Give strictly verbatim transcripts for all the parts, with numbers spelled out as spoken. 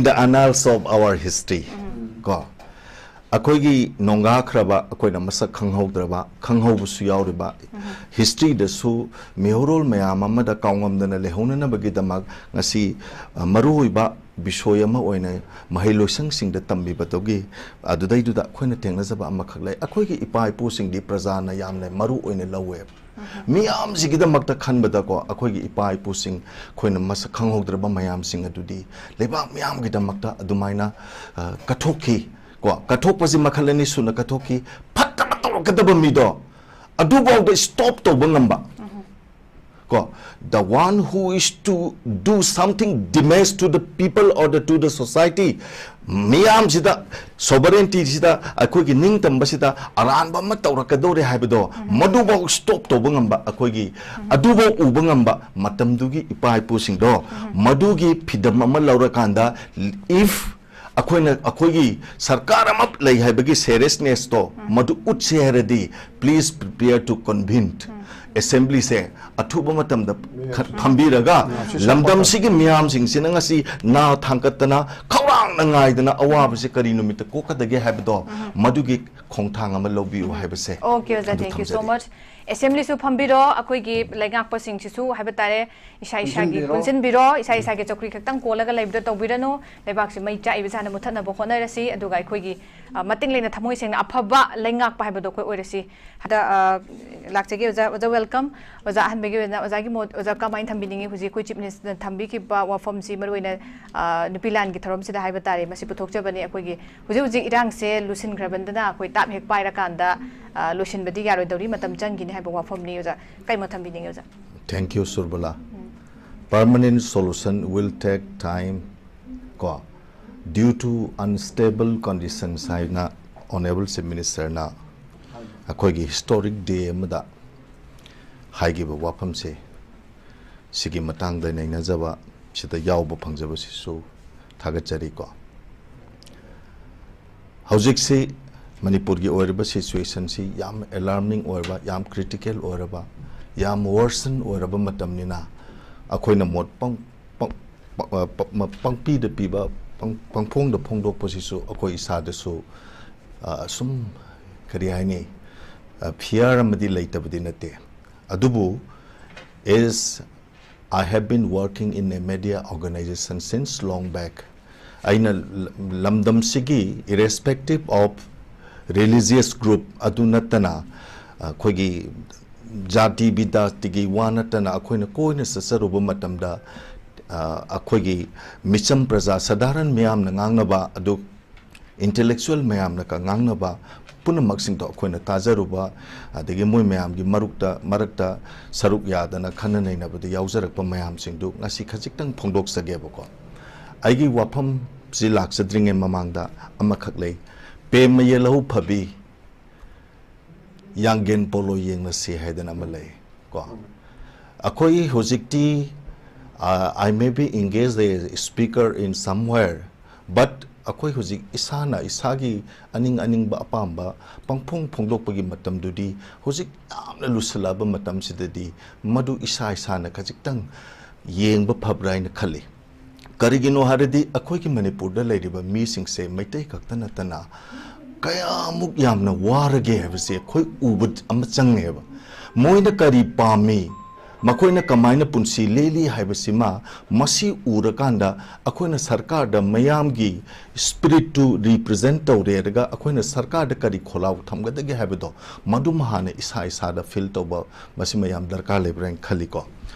The annals of our history. ꯀꯣ, ꯑꯩꯈꯣꯏꯒꯤ ꯅꯣꯡꯒꯥꯈ꯭ꯔꯕ, ꯑꯩꯈꯣꯏꯅ ꯃꯁꯛ ꯈꯪꯍꯧꯗ꯭ꯔꯕ, ꯈꯪꯍꯧꯕꯁꯨ ꯌꯥꯎꯔꯤꯕ, ꯍꯤꯁꯇ꯭ꯔꯤꯗꯁꯨ ꯃꯤꯍꯧꯔꯣꯜ ꯃꯌꯥꯝ ꯑꯃꯗ ꯀꯥꯎꯉꯝꯗꯅ ꯂꯩꯍꯧꯅꯅꯕꯒꯤꯗꯃꯛ ꯉꯁꯤ, ꯑ, ꯃꯔꯨꯑꯣꯏꯕ ꯕꯤꯁꯣꯏ ꯑꯃ ꯑꯣꯏꯅ ꯃꯍꯩ ꯂꯣꯏꯁꯪꯁꯤꯡꯗ ꯇꯝꯕꯤꯕꯗꯨꯒꯤ, ꯑꯗꯨꯗꯩꯗꯨꯗ ꯑꯩꯈꯣꯏꯅ ꯊꯦꯡꯅꯖꯕ ꯑꯃꯈꯛ ꯂꯩ꯫ ꯑꯩꯈꯣꯏꯒꯤ ꯏꯄꯥ ꯏꯄꯨꯁꯤꯡꯗꯤ ꯄ꯭ꯔꯖꯥꯅ ꯌꯥꯝꯅ ꯃꯔꯨ ꯑꯣꯏꯅ ꯂꯧꯋꯦꯕ꯫ ꯃꯤꯌꯥꯝꯁꯤꯒꯤꯗꯃꯛꯇ ꯈꯟꯕꯗꯀꯣ, ꯑꯩꯈꯣꯏꯒꯤ ꯏꯄꯥ ꯏꯄꯨꯁꯤꯡ, ꯑꯩꯈꯣꯏꯅ ꯃꯁꯛ ꯈꯪꯍꯧꯗ꯭ꯔꯕ ꯃꯌꯥꯝꯁꯤꯡ ꯑꯗꯨꯗꯤ ꯂꯩꯕꯥꯛ ꯃꯤꯌꯥꯝꯒꯤꯗꯃꯛꯇ ꯑꯗꯨꯃꯥꯏꯅ, ꯑ, ꯀꯠꯊꯣꯛꯈꯤ꯫ ꯀꯣ, ꯀꯠꯊꯣꯛꯄꯁꯤ ꯃꯈꯜ ꯑꯅꯤ ꯁꯨꯅ ꯀꯠꯊꯣꯛꯈꯤ꯫ ꯐꯠꯇꯕ ꯇꯧꯔꯛꯀꯗꯕ ꯃꯤꯗꯣ ꯑꯗꯨꯐꯥꯎꯗ stop ꯇꯧꯕ ꯉꯝꯕ꯫ ꯀꯣ, the one who is to do something damage to the people or the, to the society, ꯃꯤꯌꯥꯝꯁꯤꯗ, sovereigntyꯁꯤꯗ, ꯑꯩꯈꯣꯏꯒꯤ ꯅꯤꯡꯇꯝꯕꯁꯤꯗ ꯑꯔꯥꯟꯕ ꯑꯃ ꯇꯧꯔꯛꯀꯗꯧꯔꯦ ꯍꯥꯏꯕꯗꯣ, ꯃꯗꯨꯐꯥꯎ stop ꯇꯧꯕ ꯉꯝꯕ, ꯑꯩꯈꯣꯏꯒꯤ ꯑꯗꯨꯐꯥꯎ ꯎꯕ ꯉꯝꯕ ꯃꯇꯝꯗꯨꯒꯤ ꯏꯄꯥ ꯏꯄꯨꯁꯤꯡꯗꯣ, ꯃꯗꯨꯒꯤ ꯐꯤꯗꯝ ꯑꯃ ꯂꯧꯔꯀꯥꯟꯗ, if ꯑꯩꯈꯣꯏꯅ, ꯑꯩꯈꯣꯏꯒꯤ ꯁꯔꯀꯥꯔ ꯑꯃ ꯂꯩ ꯍꯥꯏꯕꯒꯤ seriousnessꯇꯣ ꯃꯗꯨ ꯎꯠꯁꯦ ꯍꯥꯏꯔꯗꯤ, please prepare to convene, assemblyꯁꯦ ꯑꯊꯨꯕ ꯃꯇꯝꯗ ꯈ-, ꯐꯝꯕꯤꯔꯒ, ꯂꯝꯗꯝꯁꯤꯒꯤ ꯃꯤꯌꯥꯝꯁꯤꯡꯁꯤꯅ ꯉꯁꯤ ꯅꯥ ꯊꯥꯡꯒꯠꯇꯅ, ꯈꯧꯔꯥꯡꯅ ꯉꯥꯏꯗꯅ, ꯑꯋꯥꯕꯁꯤ ꯀꯔꯤ ꯅꯨꯃꯤꯠꯇ ꯀꯣꯛꯀꯗꯒꯦ ꯍꯥꯏꯕꯗꯣ, ꯃꯗꯨꯒꯤ ꯈꯣꯡꯊꯥꯡ ꯑꯃ ꯂꯧꯕꯤꯌꯨ ꯍꯥꯏꯕꯁꯦ꯫ Okay, ꯑꯣꯖꯥ, ꯑꯗꯨ thank you so ꯊꯝꯖꯔꯤ꯫ Much. Assemblyꯁꯨ ꯐꯝꯕꯤꯔꯣ, ꯑꯩꯈꯣꯏꯒꯤ ꯂꯩꯉꯥꯛꯄꯁꯤꯡꯁꯤꯁꯨ ꯍꯥꯏꯕ ꯇꯥꯔꯦ, ꯏꯁꯥ ꯏꯁꯥꯒꯤ ꯄꯨꯟꯁꯤꯟꯕꯤꯔꯣ꯫ ꯄꯨꯟꯁꯤꯟꯕꯤꯔꯣ, ꯏꯁꯥ ꯏꯁꯥꯒꯤ ꯆꯧꯀ꯭ꯔꯤ ꯈꯛꯇꯪ ꯀꯣꯜꯂꯒ ꯂꯩꯕꯗꯣ ꯇꯧꯕꯤꯔꯅꯨ꯫ ꯂꯩꯕꯥꯛꯁꯤ ꯃꯩ ꯆꯥꯛꯏꯕ ꯁꯥꯅ ꯃꯨꯊꯠꯅꯕ ꯍꯣꯠꯅꯔꯁꯤ, ꯑꯗꯨꯒ ꯑꯩꯈꯣꯏꯒꯤ, ꯑ, ꯃꯇꯤꯡ ꯂꯩꯅ ꯊꯃꯣꯏ ꯁꯦꯡꯅ ꯑꯐꯕ ꯂꯩꯉꯥꯛꯄ ꯍꯥꯏꯕꯗꯣ ꯑꯩꯈꯣꯏ ꯑꯣꯏꯔꯁꯤ꯫ ꯍꯟꯗꯛ, ꯑ, ꯂꯥꯛꯆꯒꯦ ꯑꯣꯖꯥ, ꯑꯣꯖꯥ welcome꯫ ꯑꯣꯖꯥ ꯑꯍꯥꯟꯕꯒꯤ ꯑꯣꯏꯅ ꯑꯣꯖꯥꯒꯤ ꯃꯣꯠ, ꯑꯣꯖꯥ ꯀꯃꯥꯏꯅ ꯊꯝꯕꯤꯅꯤꯡꯉꯤ? ꯍꯧꯖꯤꯛ ꯑꯩꯈꯣꯏ Chief Ministerꯅ ꯊꯝꯕꯤꯈꯤꯕ ꯋꯥꯐꯝꯁꯤ ꯃꯔꯨꯑꯣꯏꯅ, ꯑ, ꯅꯨꯄꯤ ꯂꯥꯟꯒꯤ ꯊꯧꯔꯝꯁꯤꯗ ꯍꯥꯏꯕ ꯇꯥꯔꯦ, ꯃꯁꯤ ꯄꯨꯊꯣꯛꯆꯕꯅꯤ꯫ ꯑꯩꯈꯣꯏꯒꯤ ꯍꯧꯖꯤꯛ ꯍꯧꯖꯤꯛ ꯏꯔꯥꯡꯁꯦ ꯂꯨꯁꯤꯟꯈ꯭ꯔꯕꯅꯤꯅ ꯑꯩꯈꯣꯏ ꯇꯥꯞ ꯍꯦꯛ ꯄꯥꯏꯔꯀꯥꯟꯗ, ꯑ, ꯂꯣꯏꯁꯤꯟꯕꯗꯤ ꯌꯥꯔꯣꯏꯗꯧꯔꯤ, ꯃꯇꯝ ꯆꯪꯈꯤꯅꯤ ꯍꯥꯏꯕ ꯋꯥꯐꯝꯅꯤ ꯑꯣꯖꯥ꯫ ꯀꯩ ꯃꯣꯠ ꯊꯝꯕꯤꯅꯤꯡꯉꯤ ꯑꯣꯖꯥ? Thank you, Surbala. Permanent solution will take time, ꯀꯣ, due to unstable conditions ꯍꯥꯏꯅ Honourable Chief Ministerꯅ ꯑꯩꯈꯣꯏꯒꯤ historic day ꯑꯃꯗ ꯍꯥꯏꯈꯤꯕ ꯋꯥꯐꯝꯁꯦ, ꯁꯤꯒꯤ ꯃꯇꯥꯡꯗ ꯅꯩꯅꯖꯕ ꯁꯤꯗ ꯌꯥꯎꯕ ꯐꯪꯖꯕꯁꯤꯁꯨ ꯊꯥꯒꯠꯆꯔꯤꯀꯣ꯫ ꯍꯧꯖꯤꯛꯁꯤ ꯃꯅꯤꯄꯨꯔꯒꯤ ꯑꯣꯏꯔꯤꯕ situationꯁꯤ ꯌꯥꯝ alarming ꯑꯣꯏꯔꯕ, ꯌꯥꯝ critical ꯑꯣꯏꯔꯕ, ꯌꯥꯝ worsen ꯑꯣꯏꯔꯕ ꯃꯇꯝꯅꯤꯅ, ꯑꯩꯈꯣꯏꯅ ꯃꯣꯠ ꯄꯪ-, ꯄꯪ-, ꯄ-, ꯑ, ꯄ-, ꯃ-, ꯄꯪꯄꯤꯗ ꯄꯤꯕ, ꯄꯪ- ꯄꯪꯐꯣꯡꯗ ꯐꯣꯡꯗꯣꯛꯄꯁꯤꯁꯨ ꯑꯩꯈꯣꯏ ꯏꯁꯥꯗꯁꯨ, ꯑ, ꯁꯨꯝ, ꯀꯔꯤ ꯍꯥꯏꯅꯤ, ꯑ, fear ꯑꯃꯗꯤ ꯂꯩꯇꯕꯗꯤ ꯅꯠꯇꯦ꯫ ꯑꯗꯨꯕꯨ, as I have been working in a media organization since long back, ꯑꯩꯅ ꯂ- ꯂꯝꯗꯝꯁꯤꯒꯤ, irrespective of religious group ꯑꯗꯨ ꯅꯠꯇꯅ, ꯑꯩꯈꯣꯏꯒꯤ ꯖꯥꯇꯤ ꯕꯤꯗꯥꯇꯤꯒꯤ ꯋꯥ ꯅꯠꯇꯅ, ꯑꯩꯈꯣꯏꯅ ꯀꯣꯏꯅ ꯆꯠꯆꯔꯨꯕ ꯃꯇꯝꯗ, ꯑ, ꯑꯩꯈꯣꯏꯒꯤ ꯃꯤꯆꯝ ꯄ꯭ꯔꯖꯥ, ꯁꯗꯥꯔꯟ ꯃꯤꯌꯥꯝꯅ ꯉꯥꯡꯅꯕ ꯑꯗꯨ, intellectual ꯃꯌꯥꯝꯅ ꯀ- ꯉꯥꯡꯅꯕ ꯄꯨꯝꯅꯃꯛꯁꯤꯡꯗꯣ ꯑꯩꯈꯣꯏꯅ ꯇꯥꯖꯔꯨꯕ, ꯑꯗꯒꯤ ꯃꯣꯏ ꯃꯌꯥꯝꯒꯤ ꯃꯔꯨꯛꯇ, ꯃꯔꯛꯇ ꯁꯔꯨꯛ ꯌꯥꯗꯅ ꯈꯟꯅ ꯅꯩꯅꯕꯗ ꯌꯥꯎꯖꯔꯛꯄ ꯃꯌꯥꯝꯁꯤꯡꯗꯨ ꯉꯁꯤ ꯈꯖꯤꯛꯇꯪ ꯐꯣꯡꯗꯣꯛꯆꯒꯦꯕꯀꯣ꯫ ꯑꯩꯒꯤ ꯋꯥꯐꯝꯁꯤ ꯂꯥꯛꯆꯗ꯭ꯔꯤꯉꯩ ꯃꯃꯥꯡꯗ ꯑꯃꯈꯛ ꯂꯩ꯫ "ꯄꯦꯝꯃ ꯌꯦꯜꯍꯧ ꯐꯕꯤ, ꯌꯥꯡꯒꯦꯟ ꯄꯣꯂꯣ ꯌꯦꯡꯂꯁꯤ" ꯍꯥꯏꯗꯅ ꯑꯃ ꯂꯩ ꯀꯣ꯫ ꯑꯩꯈꯣꯏ ꯍꯧꯖꯤꯛꯇꯤ, ꯑ, "I may be engaged a speaker in somewhere, but" ꯑꯩꯈꯣꯏ ꯍꯧꯖꯤꯛ ꯏꯁꯥꯅ ꯏꯁꯥꯒꯤ ꯑꯅꯤꯡ ꯑꯅꯤꯡꯕ ꯑꯄꯥꯝꯕ ꯄꯪꯐꯣꯡ ꯐꯣꯡꯗꯣꯛꯄꯒꯤ ꯃꯇꯝꯗꯨꯗꯤ ꯍꯧꯖꯤꯛ ꯌꯥꯝꯅ ꯂꯨꯁꯜꯂꯛꯑꯕ ꯃꯇꯝꯁꯤꯗꯗꯤ ꯃꯗꯨ ꯏꯁꯥ ꯏꯁꯥꯅ ꯈꯖꯤꯛꯇꯪ ꯌꯦꯡꯕ ꯐꯕ꯭ꯔꯥ ꯍꯥꯏꯅ ꯈꯜꯂꯤ꯫ ꯀꯔꯤꯒꯤꯅꯣ ꯍꯥꯏꯔꯗꯤ ꯑꯩꯈꯣꯏꯒꯤ ꯃꯅꯤꯄꯨꯔꯗ ꯂꯩꯔꯤꯕ ꯃꯤꯁꯤꯡꯁꯦ ꯃꯩꯇꯩ ꯈꯛꯇ ꯅꯠꯇꯅ ꯀꯌꯥꯃꯨꯛ ꯌꯥꯝꯅ ꯋꯥꯔꯒꯦ ꯍꯥꯏꯕꯁꯦ ꯑꯩꯈꯣꯏ ꯎꯕ ꯑꯃ ꯆꯪꯉꯦꯕ꯫ ꯃꯣꯏꯅ ꯀꯔꯤ ꯄꯥꯝꯃꯤ, ꯃꯈꯣꯏꯅ ꯀꯃꯥꯏꯅ ꯄꯨꯟꯁꯤ ꯂꯦꯜꯂꯤ ꯍꯥꯏꯕꯁꯤꯃ, ꯃꯁꯤ ꯎꯔꯀꯥꯟꯗ ꯑꯩꯈꯣꯏꯅ ꯁꯔꯀꯥꯔꯗ ꯃꯌꯥꯝꯒꯤ spirit ꯇꯨ represent ꯇꯧꯔꯦꯔꯒ ꯑꯩꯈꯣꯏꯅ ꯁꯔꯀꯥꯔꯗ ꯀꯔꯤ ꯈꯣꯜꯂꯥꯎ ꯊꯝꯒꯗꯒꯦ ꯍꯥꯏꯕꯗꯣ, ꯃꯗꯨꯃ ꯍꯥꯟꯅ ꯏꯁꯥ ꯏꯁꯥꯗ feel ꯇꯧꯕ, ꯃꯁꯤꯃ ꯌꯥꯝ ꯗꯔꯀꯥꯔ ꯂꯩꯕ꯭ꯔꯥ ꯍꯥꯏꯅ ꯈꯜꯂꯤꯀꯣ꯫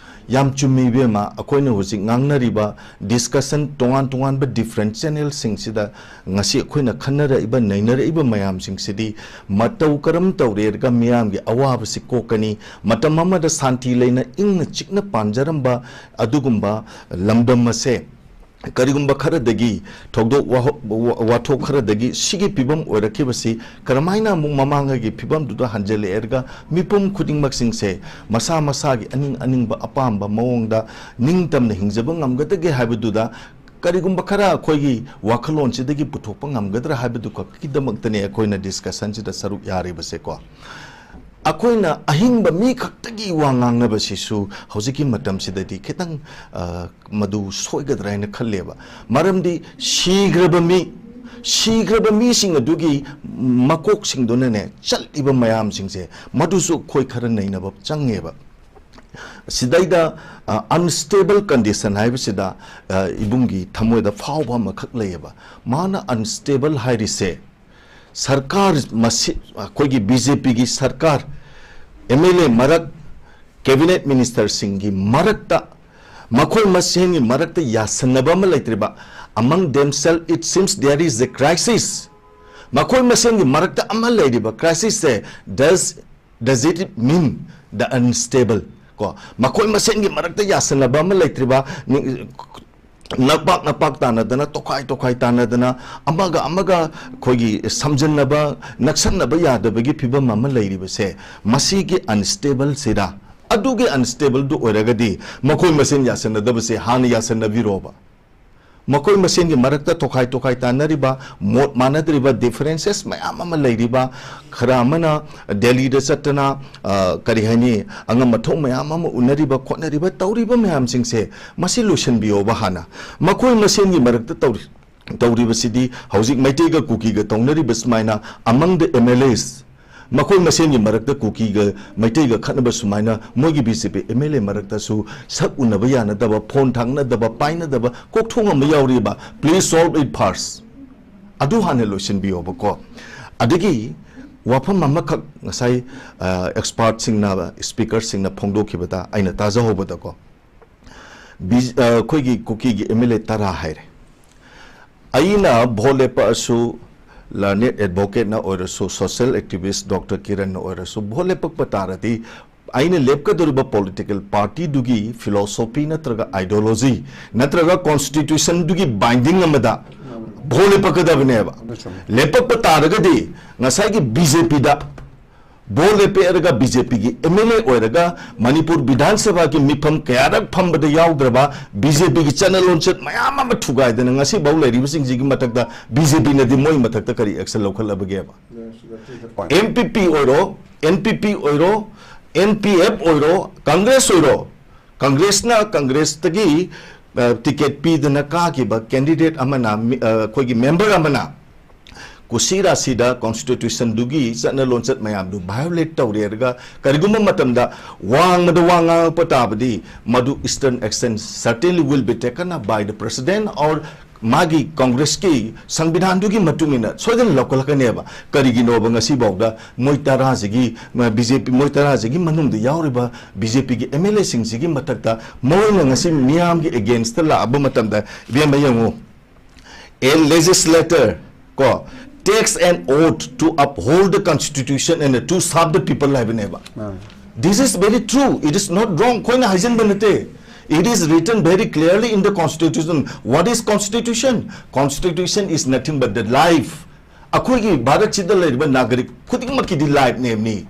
ꯌꯥꯝ ꯆꯨꯝꯃꯤ ꯏꯕꯦꯝꯃ, ꯑꯩꯈꯣꯏꯅ ꯍꯧꯖꯤꯛ ꯉꯥꯡꯅꯔꯤꯕ discussion, ꯇꯣꯉꯥꯟ ꯇꯣꯉꯥꯟꯕ different channel ꯁꯤꯡꯁꯤꯗ ꯉꯁꯤ ꯑꯩꯈꯣꯏꯅ ꯈꯟꯅꯔꯛꯏꯕ, ꯅꯩꯅꯔꯛꯏꯕ ꯃꯌꯥꯝꯁꯤꯡꯁꯤꯗꯤ ꯃꯇꯧ ꯀꯔꯝ ꯇꯧꯔꯦꯔꯒ ꯃꯤꯌꯥꯝꯒꯤ ꯑꯋꯥꯕꯁꯤ ꯀꯣꯛꯀꯅꯤ, ꯃꯇꯝ ꯑꯃꯗ ꯁꯥꯟꯇꯤ ꯂꯩꯅ ꯏꯪꯅ ꯆꯤꯛꯅ ꯄꯥꯟꯖꯔꯝꯕ ꯑꯗꯨꯒꯨꯝꯕ ꯂꯝꯗꯝ ꯑꯁꯦ ꯀꯔꯤꯒꯨꯝꯕ ꯈꯔꯗꯒꯤ, ꯊꯧꯗꯣꯛ ꯋꯥꯍꯣ-, ꯋꯥ-, ꯋꯥꯊꯣꯛ ꯈꯔꯗꯒꯤ ꯁꯤꯒꯤ ꯐꯤꯕꯝ ꯑꯣꯏꯔꯛꯈꯤꯕꯁꯤ ꯀꯔꯝꯍꯥꯏꯅ ꯑꯃꯨꯛ ꯃꯃꯥꯡꯉꯩꯒꯤ ꯐꯤꯕꯝꯗꯨꯗ ꯍꯟꯖꯤꯜꯂꯛꯑꯦꯔꯒ ꯃꯤꯄꯨꯝ ꯈꯨꯗꯤꯡꯃꯛꯁꯤꯡꯁꯦ ꯃꯁꯥ ꯃꯁꯥꯒꯤ ꯑꯅꯤꯡ ꯑꯅꯤꯡꯕ ꯑꯄꯥꯝꯕ ꯃꯑꯣꯡꯗ ꯅꯤꯡꯇꯝꯅ ꯍꯤꯡꯖꯕ ꯉꯝꯒꯗꯒꯦ ꯍꯥꯏꯕꯗꯨꯗ ꯀꯔꯤꯒꯨꯝꯕ ꯈꯔ ꯑꯩꯈꯣꯏꯒꯤ ꯋꯥꯈꯜꯂꯣꯟꯁꯤꯗꯒꯤ ꯄꯨꯊꯣꯛꯄ ꯉꯝꯒꯗ꯭ꯔꯥ ꯍꯥꯏꯕꯗꯨ ꯈꯛꯀꯤꯗꯃꯛꯇꯅꯦ ꯑꯩꯈꯣꯏꯅ discussion ꯁꯤꯗ ꯁꯔꯨꯛ ꯌꯥꯔꯤꯕꯁꯦꯀꯣ꯫ ꯑꯩꯈꯣꯏꯅ ꯑꯍꯤꯡꯕ ꯃꯤ ꯈꯛꯇꯒꯤ ꯋꯥ ꯉꯥꯡꯅꯕꯁꯤꯁꯨ ꯍꯧꯖꯤꯛꯀꯤ ꯃꯇꯝꯁꯤꯗꯗꯤ ꯈꯤꯇꯪ, ꯑ, ꯃꯗꯨ ꯁꯣꯏꯒꯗ꯭ꯔꯥ ꯍꯥꯏꯅ ꯈꯜꯂꯦꯕ꯫ ꯃꯔꯝꯗꯤ ꯁꯤꯈ꯭ꯔꯕ ꯃꯤ, ꯁꯤꯈ꯭ꯔꯕ ꯃꯤꯁꯤꯡ ꯑꯗꯨꯒꯤ ꯃꯀꯣꯛꯁꯤꯡꯗꯨꯅꯅꯦ, ꯆꯠꯂꯤꯕ ꯃꯌꯥꯝꯁꯤꯡꯁꯦ, ꯃꯗꯨꯁꯨ ꯑꯩꯈꯣꯏ ꯈꯔ ꯅꯩꯅꯕ ꯆꯪꯉꯦꯕ꯫ ꯁꯤꯗꯩꯗ, ꯑ, unstable condition ꯍꯥꯏꯕꯁꯤꯗ, ꯑ, ꯏꯕꯨꯡꯒꯤ ꯊꯃꯣꯏꯗ ꯐꯥꯎꯕ ꯑꯃꯈꯛ ꯂꯩꯌꯦꯕ꯫ ꯃꯥꯅ unstable ꯍꯥꯏꯔꯤꯁꯦ, ꯁꯔꯀꯥꯔ ꯃꯁꯤ-, ꯑꯩꯈꯣꯏꯒꯤ ꯕꯤ ꯖꯦ ꯄꯤꯒꯤ ꯁꯔꯀꯥꯔ, ꯑꯦꯝ ꯑꯦꯜ ꯑꯦ ꯃꯔꯛ, ꯀꯦꯕꯤꯅꯦꯠ ꯃꯤꯅꯤꯁꯇꯔꯁꯤꯡꯒꯤ ꯃꯔꯛꯇ, ꯃꯈꯣꯏ ꯃꯁꯦꯟꯒꯤ ꯃꯔꯛꯇ ꯌꯥꯁꯟꯅꯕ ꯑꯃ ꯂꯩꯇ꯭ꯔꯤꯕ, among themselves it seems there is a crisis, ꯃꯈꯣꯏ ꯃꯁꯦꯟꯒꯤ ꯃꯔꯛꯇ ꯑꯃ ꯂꯩꯔꯤꯕ crisis say, does, does it mean the unstable? ꯀꯣ, ꯃꯈꯣꯏ ꯃꯁꯦꯟꯒꯤ ꯃꯔꯛꯇ ꯌꯥꯁꯟꯅꯕ ꯑꯃ ꯂꯩꯇ꯭ꯔꯤꯕ, ꯅꯤ-, ꯅꯛꯄꯥꯛ ꯅꯛꯄꯥꯛ ꯇꯥꯟꯅꯗꯅ, ꯇꯣꯈꯥꯏ ꯇꯣꯈꯥꯏ ꯇꯥꯟꯅꯗꯅ, ꯑꯃꯒ ꯑꯃꯒ ꯑꯩꯈꯣꯏꯒꯤ ꯁꯝꯖꯟꯅꯕ, ꯅꯛꯁꯟꯅꯕ ꯌꯥꯗꯕꯒꯤ ꯐꯤꯕꯝ ꯑꯃ ꯂꯩꯔꯤꯕꯁꯦ, ꯃꯁꯤꯒꯤ unstable ꯁꯤꯗ, ꯑꯗꯨꯒꯤ unstable ꯗꯨ ꯑꯣꯏꯔꯒꯗꯤ ꯃꯈꯣꯏ ꯃꯁꯦꯟ ꯌꯥꯁꯟꯅꯗꯕꯁꯦ ꯍꯥꯟꯅ ꯌꯥꯁꯟꯅꯕꯤꯔꯣꯕ꯫ ꯃꯈꯣꯏ ꯃꯁꯦꯟꯒꯤ ꯃꯔꯛꯇ ꯇꯣꯈꯥꯏ ꯇꯣꯈꯥꯏ ꯇꯥꯟꯅꯔꯤꯕ, ꯃꯣꯠ ꯃꯥꯟꯅꯗ꯭ꯔꯤꯕ, differences ꯃꯌꯥꯝ ꯑꯃ ꯂꯩꯔꯤꯕ, ꯈꯔ ꯑꯃꯅ ꯗꯦꯜꯂꯤꯗ ꯆꯠꯇꯅ, ꯑ, ꯀꯔꯤ ꯍꯥꯏꯅꯤ, ꯑꯉꯝ ꯑꯊꯧ ꯃꯌꯥꯝ ꯑꯃ ꯎꯅꯔꯤꯕ, ꯈꯣꯠꯅꯔꯤꯕ, ꯇꯧꯔꯤꯕ ꯃꯌꯥꯝꯁꯤꯡꯁꯦ, ꯃꯁꯤ ꯂꯣꯏꯁꯤꯟꯕꯤꯌꯣꯕ ꯍꯥꯟꯅ꯫ ꯃꯈꯣꯏ ꯃꯁꯦꯟꯒꯤ ꯃꯔꯛꯇ ꯇꯧꯔꯤ-, ꯇꯧꯔꯤꯕꯁꯤꯗꯤ ꯍꯧꯖꯤꯛ ꯃꯩꯇꯩꯒ ꯀꯨꯀꯤꯒ ꯇꯧꯅꯔꯤꯕ ꯁꯨꯃꯥꯏꯅ, among the M L As, ꯃꯈꯣꯏ ꯃꯁꯦꯟꯒꯤ ꯃꯔꯛꯇ ꯀꯨꯀꯤꯒ ꯃꯩꯇꯩꯒ ꯈꯠꯅꯕ ꯁꯨꯃꯥꯏꯅ ꯃꯣꯏꯒꯤ B J P M L A ꯃꯔꯛꯇꯁꯨ ꯁꯛ ꯎꯅꯕ ꯌꯥꯅꯗꯕ, ꯐꯣꯟ ꯊꯥꯡꯅꯗꯕ, ꯄꯥꯏꯅꯗꯕ ꯀꯣꯛꯊꯣꯡ ꯑꯃ ꯌꯥꯎꯔꯤꯕ꯫ Please solve it first꯫ ꯑꯗꯨ ꯍꯥꯟꯅ ꯂꯣꯏꯁꯤꯟꯕꯤꯌꯣꯕꯀꯣ꯫ ꯑꯗꯒꯤ ꯋꯥꯐꯝ ꯑꯃꯈꯛ ꯉꯁꯥꯏ, ꯑ, ꯑꯦꯛꯁꯄꯥꯔꯠꯁꯤꯡꯅ, ꯁ꯭ꯄꯤꯀꯔꯁꯤꯡꯅ ꯐꯣꯡꯗꯣꯛꯈꯤꯕꯗ ꯑꯩꯅ ꯇꯥꯖꯍꯧꯕꯗꯀꯣ, ꯕꯤ-, ꯑ, ꯑꯩꯈꯣꯏꯒꯤ ꯀꯨꯀꯤꯒꯤ ꯑꯦꯝ ꯑꯦꯜ ꯑꯦ ꯇꯔꯥ ꯍꯥꯏꯔꯦ꯫ ꯑꯩꯅ ꯚꯣꯠ ꯂꯦꯞꯄꯛꯑꯁꯨ, learned advocate ꯅ ꯑꯣꯏꯔꯁꯨ, social activist ꯗꯣꯛꯇꯔ ꯀꯤꯔꯟꯅ ꯑꯣꯏꯔꯁꯨ, ꯚꯣꯠ ꯂꯦꯞꯄꯛꯄ ꯇꯥꯔꯗꯤ ꯑꯩꯅ ꯂꯦꯞꯀꯗꯧꯔꯤꯕ political party ꯗꯨꯒꯤ philosophy ꯅꯠꯇ꯭ꯔꯒ ideology ꯅꯠꯇ꯭ꯔꯒ constitution ꯗꯨꯒꯤ binding ꯑꯃꯗ ꯚꯣꯠ ꯂꯦꯞꯄꯛꯀꯗꯕꯅꯦꯕ꯫ ꯑꯗꯨ ꯆꯨꯝꯃꯤ꯫ ꯂꯦꯞꯄꯛꯄ ꯇꯥꯔꯒꯗꯤ ꯉꯁꯥꯏꯒꯤ ꯕꯤ ꯖꯦ ꯄꯤ ꯗ ꯕꯣꯜ ꯂꯦꯞꯄꯦꯔꯒ ꯕꯤ ꯖꯦ ꯄꯤꯒꯤ ꯑꯦꯝ ꯑꯦꯜ ꯑꯦ ꯑꯣꯏꯔꯒ ꯃꯅꯤꯄꯨꯔ ꯕꯤꯙꯥꯟ ꯁꯚꯥꯒꯤ ꯃꯤꯐꯝ ꯀꯌꯥꯔꯛ ꯐꯝꯕꯗ ꯌꯥꯎꯗ꯭ꯔꯕ, ꯕꯤ ꯖꯦ ꯄꯤꯒꯤ ꯆꯠꯅ ꯂꯣꯟꯆꯠ ꯃꯌꯥꯝ ꯑꯃ ꯊꯨꯒꯥꯏꯗꯅ ꯉꯁꯤꯐꯥꯎ ꯂꯩꯔꯤꯕꯁꯤꯡꯁꯤꯒꯤ ꯃꯊꯛꯇ ꯕꯤ ꯖꯦ ꯄꯤꯅꯗꯤ ꯃꯣꯏ ꯃꯊꯛꯇ ꯀꯔꯤ action ꯂꯧꯈꯠꯂꯕꯒꯦꯕ? ꯑꯦꯝ ꯄꯤ ꯄꯤ ꯑꯣꯏꯔꯣ, ꯑꯦꯟ ꯄꯤ ꯄꯤ ꯑꯣꯏꯔꯣ, ꯑꯦꯟ ꯄꯤ ꯑꯦꯐ ꯑꯣꯏꯔꯣ, ꯀꯪꯒ꯭ꯔꯦꯁ ꯑꯣꯏꯔꯣ, ꯀꯪꯒ꯭ꯔꯦꯁꯅ, ꯀꯪꯒ꯭ꯔꯦꯁꯇꯒꯤ, ꯑ, ꯇꯤꯀꯦꯠ ꯄꯤꯗꯅ ꯀꯥꯈꯤꯕ candidate ꯑꯃꯅ, ꯃꯤ-, ꯑ, ꯑꯩꯈꯣꯏꯒꯤ member ꯑꯃꯅ ꯀꯨꯁꯤ ꯔꯥꯁꯤꯗ constitutionꯗꯨꯒꯤ ꯆꯠꯅ ꯂꯣꯟꯆꯠ ꯃꯌꯥꯝꯗꯨ violate ꯇꯧꯔꯦꯔꯒ ꯀꯔꯤꯒꯨꯝꯕ ꯃꯇꯝꯗ ꯋꯥꯡꯃꯗ ꯋꯥ ꯉꯥꯡꯉꯛꯄ ꯇꯥꯕꯗꯤ, ꯃꯗꯨ stern action certainly will be taken up by the president or ꯃꯥꯒꯤ ꯀꯪꯒ꯭ꯔꯦꯁꯀꯤ ꯁꯪꯕꯤꯙꯥꯟꯗꯨꯒꯤ ꯃꯇꯨꯡ ꯏꯟꯅ ꯁꯣꯏꯗꯅ ꯂꯧꯈꯠꯂꯛꯀꯅꯦꯕ꯫ ꯀꯔꯤꯒꯤꯅꯣꯕ ꯉꯁꯤꯐꯥꯎꯗ ꯃꯣꯏ ꯇꯔꯥꯁꯤꯒꯤ, ꯕꯤ ꯖꯦ ꯄꯤ, ꯃꯣꯏ ꯇꯔꯥꯁꯤꯒꯤ ꯃꯅꯨꯡꯗ ꯌꯥꯎꯔꯤꯕ ꯕꯤ ꯖꯦ ꯄꯤꯒꯤ ꯑꯦꯝ ꯑꯦꯜ ꯑꯦꯁꯤꯡꯁꯤꯒꯤ ꯃꯊꯛꯇ ꯃꯣꯏꯅ ꯉꯁꯤ ꯃꯤꯌꯥꯝꯒꯤ againstꯇ ꯂꯥꯛꯑꯕ ꯃꯇꯝꯗ, ꯏꯕꯦꯝꯃ ꯌꯦꯡꯉꯨ, a legislator ꯀꯣ, takes an oath to uphold the constitution and to serve the people ꯍꯥꯏꯕꯅꯦꯕ꯫ This is very true. It is not wrong. ꯑꯩꯈꯣꯏꯅ ꯍꯥꯏꯖꯤꯟꯕ ꯅꯠꯇꯦ. It is written very clearly in the constitution. What is constitution? Constitution is nothing but the life. ꯑꯩꯈꯣꯏꯒꯤ ꯚꯥꯔꯠꯁꯤꯗ ꯂꯩꯔꯤꯕ ꯅꯥꯒꯔꯤꯛ ꯈꯨꯗꯤꯡꯃꯛꯀꯤꯗꯤ life ꯅꯦꯝꯅꯤ꯫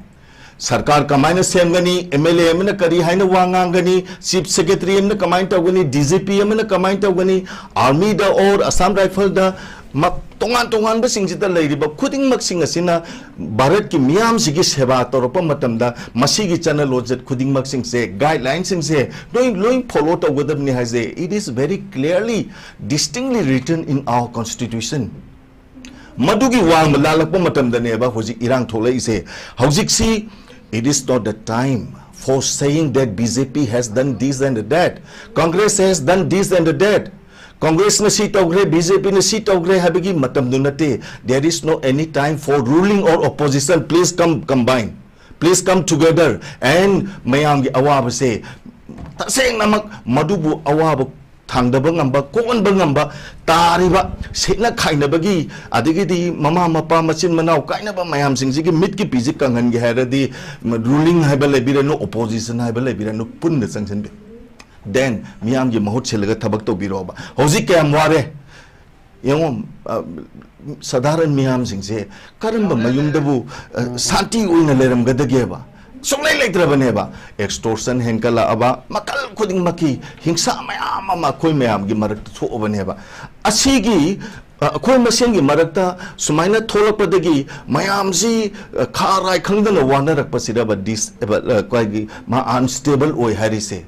ꯁꯔꯀꯥꯔ ꯀꯃꯥꯏꯅ ꯁꯦꯝꯒꯅꯤ, M L A ꯑꯃꯅ ꯀꯔꯤ ꯍꯥꯏꯅ ꯋꯥ ꯉꯥꯡꯒꯅꯤ, chief secretary ꯑꯃꯅ ꯀꯃꯥꯏꯅ ꯇꯧꯒꯅꯤ, ꯗꯤ ꯖꯤ ꯄꯤ ꯑꯃꯅ ꯀꯃꯥꯏꯅ ꯇꯧꯒꯅꯤ, armyꯗ or Assam Rifleꯗ, ꯃ-, ꯇꯣꯉꯥꯟ ꯇꯣꯉꯥꯟꯕꯁꯤꯡꯁꯤꯗ ꯂꯩꯔꯤꯕ ꯈꯨꯗꯤꯡꯃꯛꯁꯤꯡ ꯑꯁꯤꯅ ꯚꯥꯔꯠꯀꯤ ꯃꯤꯌꯥꯝꯁꯤꯒꯤ ꯁꯦꯕꯥ ꯇꯧꯔꯛꯄ ꯃꯇꯝꯗ ꯃꯁꯤꯒꯤ ꯆꯠꯅ ꯂꯣꯟꯆꯠ ꯈꯨꯗꯤꯡꯃꯛꯁꯤꯡꯁꯦ, guidelineꯁꯤꯡꯁꯦ ꯂꯣꯏ, ꯂꯣꯏ follow ꯇꯧꯒꯗꯕꯅꯤ ꯍꯥꯏꯁꯦ, it is very clearly, distinctly written in our constitution. ꯃꯗꯨꯒꯤ ꯋꯥꯡꯃ ꯂꯥꯜꯂꯛꯄ ꯃꯇꯝꯗꯅꯦꯕ ꯍꯧꯖꯤꯛ ꯏꯔꯥꯡ ꯊꯣꯛꯂꯛꯏꯁꯦ꯫ ꯍꯧꯖꯤꯛꯁꯤ, it is not the time for saying that B J P has done this and that, Congress has done this and that, ꯀꯪꯒ꯭ꯔꯦꯁꯅ ꯁꯤ ꯇꯧꯈ꯭ꯔꯦ, B J ꯄꯤꯅ ꯁꯤ ꯇꯧꯈ꯭ꯔꯦ ꯍꯥꯏꯕꯒꯤ ꯃꯇꯝꯗꯨ ꯅꯠꯇꯦ꯫ There is no any time for ruling or opposition. Please come combine. Please come together and ꯃꯌꯥꯝꯒꯤ ꯑꯋꯥꯕꯁꯦ ꯇꯁꯦꯡꯅꯃꯛ ꯃꯗꯨꯕꯨ ꯑꯋꯥꯕ ꯊꯥꯡꯗꯕ ꯉꯝꯕ, ꯀꯣꯛꯍꯟꯕ ꯉꯝꯕ, ꯇꯥꯔꯤꯕ ꯁꯦꯠꯅ ꯈꯥꯏꯅꯕꯒꯤ, ꯑꯗꯒꯤꯗꯤ ꯃꯃꯥ ꯃꯄꯥ ꯃꯆꯤꯟ ꯃꯅꯥꯎ ꯀꯥꯏꯅꯕ ꯃꯌꯥꯝꯁꯤꯡꯁꯤꯒꯤ ꯃꯤꯠꯀꯤ ꯄꯤꯁꯤ ꯀꯪꯍꯟꯒꯦ ꯍꯥꯏꯔꯗꯤ, ruling ꯍꯥꯏꯕ ꯂꯩꯕꯤꯔꯅꯨ, opposition ꯍꯥꯏꯕ ꯂꯩꯕꯤꯔꯅꯨ, ꯄꯨꯟꯅ ꯆꯪꯁꯤꯟꯕꯤꯌꯨ꯫ Then ꯃꯤꯌꯥꯝꯒꯤ ꯃꯍꯨꯠ ꯁꯤꯜꯂꯒ ꯊꯕꯛ ꯇꯧꯕꯤꯔꯣꯕ꯫ ꯍꯧꯖꯤꯛ ꯀꯌꯥꯝ ꯋꯥꯔꯦ? ꯌꯦꯡꯉꯣ, ꯑ, ꯁꯥꯙꯥꯔꯟ ꯃꯤꯌꯥꯝꯁꯤꯡꯁꯦ ꯀꯔꯝꯕ ꯃꯌꯨꯝꯗꯕꯨ, ꯑ, ꯁꯥꯟꯇꯤ ꯑꯣꯏꯅ ꯂꯩꯔꯝꯒꯗꯒꯦꯕ? ꯁꯨꯡꯂꯩ ꯂꯩꯇ꯭ꯔꯕꯅꯦꯕ꯫ ꯑꯦꯛꯁꯇꯣꯔꯁꯟ ꯍꯦꯟꯒꯠꯂꯛꯑꯕ, ꯃꯈꯜ ꯈꯨꯗꯤꯡꯃꯛꯀꯤ ꯍꯤꯡꯁꯥ ꯃꯌꯥꯝ ꯑꯃ ꯑꯩꯈꯣꯏ ꯃꯌꯥꯝꯒꯤ ꯃꯔꯛꯇ ꯊꯣꯛꯑꯕꯅꯦꯕ꯫ ꯑꯁꯤꯒꯤ, ꯑ, ꯑꯩꯈꯣꯏ ꯃꯁꯦꯟꯒꯤ ꯃꯔꯛꯇ ꯁꯨꯃꯥꯏꯅ ꯊꯣꯛꯂꯛꯄꯗꯒꯤ ꯃꯌꯥꯝꯁꯤ, ꯑ, ꯈꯥ ꯔꯥꯏ ꯈꯪꯗꯅ ꯋꯥꯅꯔꯛꯄꯁꯤꯗꯕ ꯗꯤꯁ-, ꯑ, ꯑꯩꯈꯣꯏꯒꯤ ꯃꯥ ꯑꯟꯁꯇꯦꯕꯜ ꯑꯣꯏ ꯍꯥꯏꯔꯤꯁꯦ꯫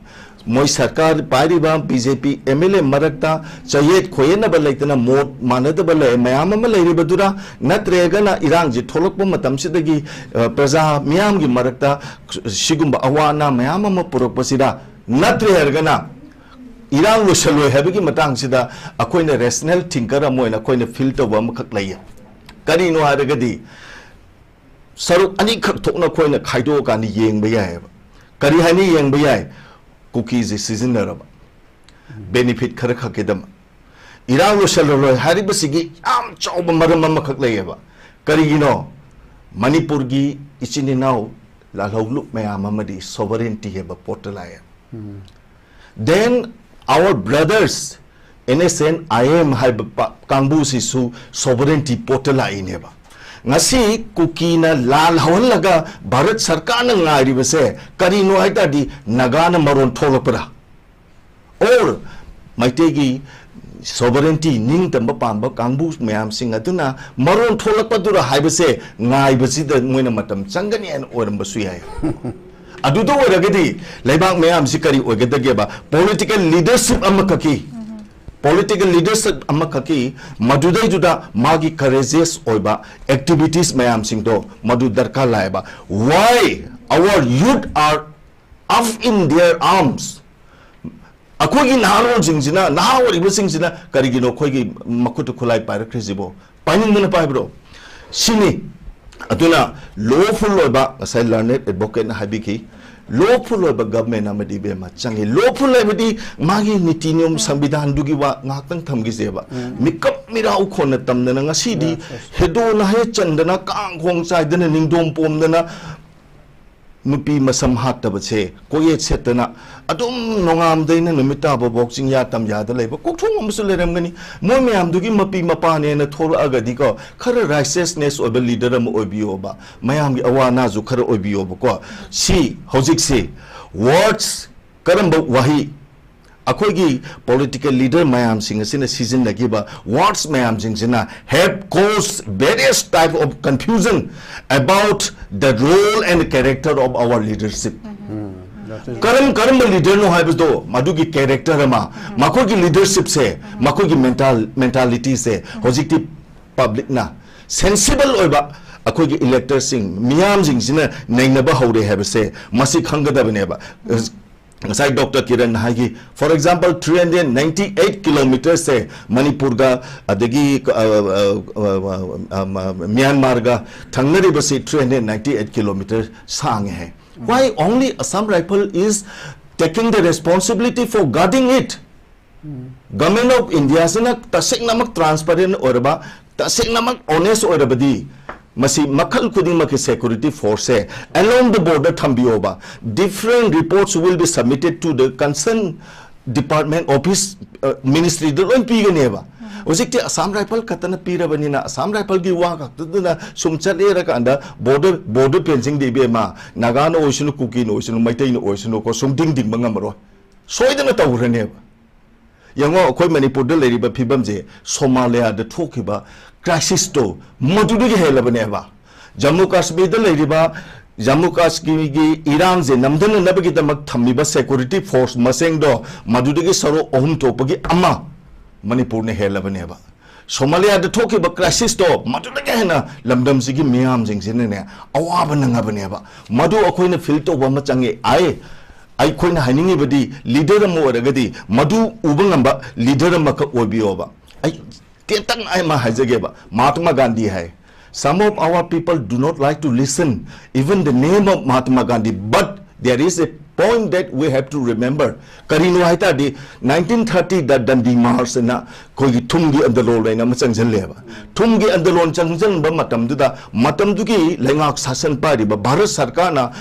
ꯃꯣꯏ ꯁꯔꯀꯥꯔ ꯄꯥꯏꯔꯤꯕ B J P M L A ꯃꯔꯛꯇ ꯆꯌꯦꯠ ꯈꯣꯏꯌꯦꯠꯅꯕ ꯂꯩꯇꯅ, ꯃꯣꯠ ꯃꯥꯟꯅꯗꯕ ꯂꯩ-, ꯃꯌꯥꯝ ꯑꯃ ꯂꯩꯔꯤꯕꯗꯨꯔ, ꯅꯠꯇ꯭ꯔꯒꯅ ꯏꯔꯥꯡꯁꯤ ꯊꯣꯛꯂꯛꯄ ꯃꯇꯝꯁꯤꯗꯒꯤ, ꯑ, ꯄ꯭ꯔꯖꯥ ꯃꯤꯌꯥꯝꯒꯤ ꯃꯔꯛꯇ ꯁꯤꯒꯨꯝꯕ ꯑꯋꯥ ꯑꯅꯥ ꯃꯌꯥꯝ ꯑꯃ ꯄꯨꯔꯛꯄꯁꯤꯗ, ꯅꯠꯇ꯭ꯔꯦ ꯍꯥꯏꯔꯒꯅ ꯏꯔꯥꯡ ꯂꯣꯏꯁꯤꯜꯂꯣꯏ ꯍꯥꯏꯕꯒꯤ ꯃꯇꯥꯡꯁꯤꯗ ꯑꯩꯈꯣꯏꯅ ꯔꯦꯁꯅꯦꯜ ꯊꯤꯡꯀꯔ ꯑꯃ ꯑꯣꯏꯅ ꯑꯩꯈꯣꯏꯅ ꯐꯤꯜ ꯇꯧꯕ ꯑꯃꯈꯛ ꯂꯩꯌꯦ꯫ ꯀꯔꯤꯅꯣ ꯍꯥꯏꯔꯒꯗꯤ, ꯁꯔꯨꯛ ꯑꯅꯤꯈꯛ ꯊꯣꯛꯅ ꯑꯩꯈꯣꯏꯅ ꯈꯥꯏꯗꯣꯛꯑꯀꯥꯟꯗ ꯌꯦꯡꯕ ꯌꯥꯏꯑꯕ꯫ ꯀꯔꯤ ꯍꯥꯏꯅ ꯌꯦꯡꯕ ꯌꯥꯏ? ꯀꯨꯀꯤꯁꯦ ꯁꯤꯖꯤꯟꯅꯔꯕ, ꯕꯦꯅꯤꯐꯤꯠ ꯈꯔ ꯈꯛꯀꯤꯗꯃꯛ꯫ ꯏꯔꯥꯡ ꯂꯣꯏꯁꯤꯜꯂꯔꯣꯏ ꯍꯥꯏꯔꯤꯕꯁꯤꯒꯤ ꯌꯥꯝ ꯆꯥꯎꯕ ꯃꯔꯝ ꯑꯃꯈꯛ ꯂꯩꯌꯦꯕ꯫ ꯀꯔꯤꯒꯤꯅꯣ? ꯃꯅꯤꯄꯨꯔꯒꯤ ꯏꯆꯤꯟ ꯏꯅꯥꯎ ꯂꯥꯜꯍꯧꯂꯨꯞ ꯃꯌꯥꯝ ꯑꯃꯗꯤ ꯁꯣꯚꯔꯦꯟꯇꯤ ꯍꯥꯏꯕ ꯄꯣꯠꯇ ꯂꯥꯛꯑꯦ꯫ Then our brothers, N S N I M ꯍꯥꯏꯕ ꯄ-, ꯀꯥꯡꯕꯨꯁꯤꯁꯨ ꯁꯣꯚꯔꯦꯟꯇꯤ ꯄꯣꯠꯇ ꯂꯥꯛꯏꯅꯦꯕ꯫ ꯉꯁꯤ ꯀꯨꯀꯤꯅ ꯂꯥꯜ ꯍꯧꯍꯜꯂꯒ ꯚꯥꯔꯠ ꯁꯔꯀꯥꯔꯅ ꯉꯥꯏꯔꯤꯕꯁꯦ ꯀꯔꯤꯅꯣ ꯍꯥꯏ ꯇꯥꯔꯗꯤ, ꯅꯥꯒꯥꯅ ꯃꯔꯣꯟ ꯊꯣꯛꯂꯛꯄꯗ, or ꯃꯩꯇꯩꯒꯤ ꯁꯣꯚꯔꯦꯟꯇꯤ, ꯅꯤꯡꯇꯝꯕ ꯄꯥꯝꯕ ꯀꯥꯡꯕꯨ ꯃꯌꯥꯝꯁꯤꯡ ꯑꯗꯨꯅ ꯃꯔꯣꯟ ꯊꯣꯛꯂꯛꯄꯗꯨꯔ ꯍꯥꯏꯕꯁꯦ ꯉꯥꯏꯕꯁꯤꯗ ꯃꯣꯏꯅ ꯃꯇꯝ ꯆꯪꯒꯅꯤ ꯍꯥꯏꯅ ꯑꯣꯏꯔꯝꯕꯁꯨ ꯌꯥꯏ꯫ ꯑꯗꯨꯗ ꯑꯣꯏꯔꯒꯗꯤ ꯂꯩꯕꯥꯛ ꯃꯌꯥꯝꯁꯤ ꯀꯔꯤ ꯑꯣꯏꯒꯗꯒꯦꯕ? ꯄꯣꯂꯤꯇꯤꯀꯦꯜ ꯂꯤꯗꯔꯁꯤꯞ ꯑꯃꯈꯛꯀꯤ, ꯄꯣꯂꯤꯇꯤꯀꯦꯜ ꯂꯤꯗꯔꯁꯤꯞ ꯑꯃꯈꯛꯀꯤ ꯃꯗꯨꯗꯩꯗꯨꯗ ꯃꯥꯒꯤ ꯀꯔꯦꯖꯤꯌꯁ ꯑꯣꯏꯕ ꯑꯦꯛꯇꯤꯚꯤꯇꯤꯁ ꯃꯌꯥꯝꯁꯤꯡꯗꯣ ꯃꯗꯨ ꯗꯔꯀꯥꯔ ꯂꯥꯛꯑꯦꯕ꯫ Why our youth are up in their arms? ꯑꯩꯈꯣꯏꯒꯤ ꯅꯍꯥꯔꯣꯜꯁꯤꯡꯁꯤꯅ, ꯅꯍꯥ ꯑꯣꯏꯔꯤꯕꯁꯤꯡꯁꯤꯅ ꯀꯔꯤꯒꯤꯅꯣ ꯑꯩꯈꯣꯏꯒꯤ ꯃꯈꯨꯠꯇ ꯈꯨꯠꯂꯥꯏ ꯄꯥꯏꯔꯛꯈ꯭ꯔꯤꯁꯤꯕꯣ? ꯄꯥꯏꯅꯤꯡꯗꯅ ꯄꯥꯏꯕ꯭ꯔꯣ? ꯁꯤꯅꯤ꯫ ꯑꯗꯨꯅ ꯂꯣꯐꯨꯜ ꯑꯣꯏꯕ, ꯉꯁꯥꯏ ꯂꯔꯅꯦꯗ ꯑꯦꯗꯚꯣꯀꯦꯠꯅ ꯍꯥꯏꯕꯤꯈꯤ, ꯂꯣꯐꯨꯜ ꯑꯣꯏꯕ ꯒꯚꯔꯟꯃꯦꯟꯠ ꯑꯃꯗꯤ ꯏꯕꯦꯝꯃ ꯆꯪꯉꯤ꯫ ꯂꯣꯐꯨꯜ ꯍꯥꯏꯕꯗꯤ ꯃꯥꯒꯤ ꯅꯤꯇꯤ ꯅꯤꯌꯣꯝ, ꯎꯝ, ꯁꯪꯕꯤꯙꯥꯟꯗꯨꯒꯤ ꯋꯥ ꯉꯥꯏꯍꯥꯛꯇꯪ ꯊꯝꯈꯤꯁꯦꯕ꯫ ꯎꯝ꯫ ꯃꯤꯀꯞ ꯃꯤꯔꯥꯎ ꯈꯣꯟꯅ ꯇꯝꯗꯅ ꯉꯁꯤꯗꯤ, ꯌꯦꯁ, ꯌꯦꯁ, ꯍꯦꯗꯣ ꯅꯥꯍꯦ ꯆꯟꯗꯅ, ꯀꯥꯡ ꯈꯣꯡ ꯆꯥꯏꯗꯅ, ꯅꯤꯡꯗꯣꯝ ꯄꯣꯝꯗꯅ, ꯅꯨꯄꯤ ꯃꯁꯝ ꯍꯥꯠꯇꯕꯁꯦ, ꯀꯣꯛꯌꯦꯠ ꯁꯦꯠꯇꯅ ꯑꯗꯨꯝ ꯅꯣꯡꯉꯥꯝꯗꯩꯅ ꯅꯨꯃꯤꯠ ꯇꯥꯕꯐꯥꯎ ꯆꯤꯡꯌꯥ ꯇꯝꯌꯥꯗ ꯂꯩꯕ ꯀꯣꯛꯊꯣꯡ ꯑꯃꯁꯨ ꯂꯩꯔꯝꯒꯅꯤ꯫ ꯃꯣꯏ ꯃꯌꯥꯝꯗꯨꯒꯤ ꯃꯄꯤ ꯃꯄꯥꯅꯦꯅ ꯊꯣꯛꯂꯛꯑꯒꯗꯤꯀꯣ, ꯈꯔ righteousness ꯑꯣꯏꯕ leader ꯑꯃ ꯑꯣꯏꯕꯤꯌꯣꯕ, ꯃꯌꯥꯝꯒꯤ ꯑꯋꯥ ꯑꯅꯥꯁꯨ ꯈꯔ ꯑꯣꯏꯕꯤꯌꯣꯕꯀꯣ꯫ ꯁꯤ ꯍꯧꯖꯤꯛꯁꯤ words, ꯀꯔꯝꯕ ꯋꯥꯍꯩ ꯑꯩꯈꯣꯏꯒꯤ political leader ꯃꯌꯥꯝꯁꯤꯡ ꯑꯁꯤꯅ ꯁꯤꯖꯤꯟꯅꯈꯤꯕ words ꯃꯌꯥꯝꯁꯤꯡꯁꯤꯅ have caused various type of confusion about the role and character of our leadership. ꯀꯔꯝ ꯀꯔꯝꯕ leaderꯅꯣ ꯍꯥꯏꯕꯗꯣ, ꯃꯗꯨꯒꯤ character ꯑꯃ, ꯃꯈꯣꯏꯒꯤ leadershipꯁꯦ, ꯃꯈꯣꯏꯒꯤ mental mentalityꯁꯦ ꯍꯧꯖꯤꯛꯇꯤ publicꯅ, sensible ꯑꯣꯏꯕ ꯑꯩꯈꯣꯏꯒꯤ electorꯁꯤꯡ, ꯃꯤꯌꯥꯝꯁꯤꯡꯁꯤꯅ ꯅꯩꯅꯕ ꯍꯧꯔꯦ ꯍꯥꯏꯕꯁꯦ ꯃꯁꯤ ꯈꯪꯒꯗꯕꯅꯦꯕ꯫ ꯉꯁꯥꯏ Doctor ꯀꯤꯔꯟꯅ ꯍꯥꯏꯈꯤ, for example, three hundred ninety eight kilometersꯁꯦ ꯃꯅꯤꯄꯨꯔꯒ ꯑꯗꯒꯤ, ꯑ, ꯑ, ꯃ꯭ꯌꯥꯟꯃꯥꯔꯒ ꯊꯪꯅꯔꯤꯕꯁꯤ three hundred ninety eight kilometer ꯁꯥꯡꯉꯦ ꯍꯥꯏ꯫ Why only Assam Rifle is taking the responsibility for guarding it? Government of Indiaꯁꯤꯅ ꯇꯁꯦꯡꯅꯃꯛ transparent ꯑꯣꯏꯔꯕ, ꯇꯁꯦꯡꯅꯃꯛ honest ꯑꯣꯏꯔꯕꯗꯤ, ꯃꯁꯤ ꯃꯈꯜ ꯈꯨꯗꯤꯡꯃꯛꯀꯤ security forceꯁꯦ along the border ꯊꯝꯕꯤꯌꯣꯕ꯫ Different reports will be submitted to the concerned department, office, ministryꯗ ꯂꯣꯏ ꯄꯤꯒꯅꯦꯕ꯫ ꯍꯧꯖꯤꯛꯇꯤ Assam Rifle ꯈꯛꯇꯅ ꯄꯤꯔꯕꯅꯤꯅ, Assam Rifleꯒꯤ ꯋꯥ ꯈꯛꯇꯗꯨꯅ ꯁꯨꯝ ꯆꯠꯂꯦꯔꯀꯥꯟꯗ border, border fencingꯗꯤ ꯏꯕꯦꯝꯃ, ꯅꯥꯒꯥꯅ ꯑꯣꯏꯁꯅꯨ, ꯀꯨꯀꯤꯅ ꯑꯣꯏꯁꯅꯨ, ꯃꯩꯇꯩꯅ ꯑꯣꯏꯁꯅꯨꯀꯣ, ꯁꯨꯝ ꯗꯤꯡ ꯗꯤꯡꯕ ꯉꯝꯃꯔꯣꯏ꯫ ꯁꯣꯏꯗꯅ ꯇꯧꯈ꯭ꯔꯅꯦꯕ꯫ ꯌꯦꯡꯉꯣ, ꯑꯩꯈꯣꯏ ꯃꯅꯤꯄꯨꯔꯗ ꯂꯩꯔꯤꯕ ꯐꯤꯕꯝꯁꯦ, ꯁꯣꯃꯥꯂꯤꯌꯥꯗ ꯊꯣꯛꯈꯤꯕ crisisꯇꯣ ꯃꯗꯨꯗꯒꯤ ꯍꯦꯜꯂꯕꯅꯦꯕ꯫ ꯖꯝꯃꯨ ꯀꯥꯁꯃꯤꯔꯗ ꯂꯩꯔꯤꯕ, ꯖꯝꯃꯨ ꯀꯥꯁꯃꯤꯔꯒꯤ ꯏꯔꯥꯡꯁꯦ ꯅꯝꯊꯅꯅꯕꯒꯤꯗꯃꯛ ꯊꯝꯃꯤꯕ security force ꯃꯁꯤꯡꯗꯣ ꯃꯗꯨꯗꯒꯤ ꯁꯔꯨꯛ ꯑꯍꯨꯝ ꯊꯣꯛꯄꯒꯤ ꯑꯃ ꯃꯅꯤꯄꯨꯔꯅ ꯍꯦꯜꯂꯕꯅꯦꯕ꯫ ꯁꯣꯃꯥꯂꯤꯌꯥꯗ ꯊꯣꯛꯈꯤꯕ crisisꯇꯣ ꯃꯗꯨꯗꯒꯤ ꯍꯦꯟꯅ ꯂꯝꯗꯝꯁꯤꯒꯤ ꯃꯤꯌꯥꯝꯁꯤꯡꯁꯤꯅꯅꯦ ꯑꯋꯥꯕ ꯅꯪꯉꯕꯅꯦꯕ꯫ ꯃꯗꯨ ꯑꯩꯈꯣꯏꯅ feel ꯇꯧꯕ ꯑꯃ ꯆꯪꯉꯦ꯫ ꯑꯩ, ꯑꯩꯈꯣꯏꯅ ꯍꯥꯏꯅꯤꯡꯉꯤꯕꯗꯤ leader ꯑꯃ ꯑꯣꯏꯔꯒꯗꯤ ꯃꯗꯨ ꯎꯕ ꯉꯝꯕ leader ꯑꯃꯈꯛ ꯑꯣꯏꯕꯤꯌꯣꯕ꯫ ꯑꯩ ꯇꯦꯟꯇꯛꯅ ꯑꯩ ꯑꯃ ꯍꯥꯏꯖꯒꯦꯕ, ꯃꯍꯥꯇꯃꯥ ꯒꯥꯟꯙꯤ ꯍꯥꯏ꯫ Some of our people do not like to listen even the name of Mahatma Gandhi, but there is a point that we have to remember. ꯀꯔꯤꯅꯣ ꯍꯥꯏ ꯇꯥꯔꯗꯤ, nineteen thirtyꯗ Dandi March ꯑꯅ ꯑꯩꯈꯣꯏꯒꯤ ꯊꯨꯝꯒꯤ ꯑꯟꯗꯂꯣꯟ ꯍꯥꯏꯅ ꯑꯃ ꯆꯪꯁꯤꯜꯂꯦꯕ꯫ ꯊꯨꯝꯒꯤ ꯑꯟꯗꯂꯣꯟ ꯆꯪꯁꯤꯟꯕ ꯃꯇꯝꯗꯨꯗ, ꯃꯇꯝꯗꯨꯒꯤ ꯂꯩꯉꯥꯛ ꯁꯥꯁꯟ ꯄꯥꯏꯔꯤꯕ ꯚꯥꯔꯠ ꯁꯔꯀꯥꯔꯅ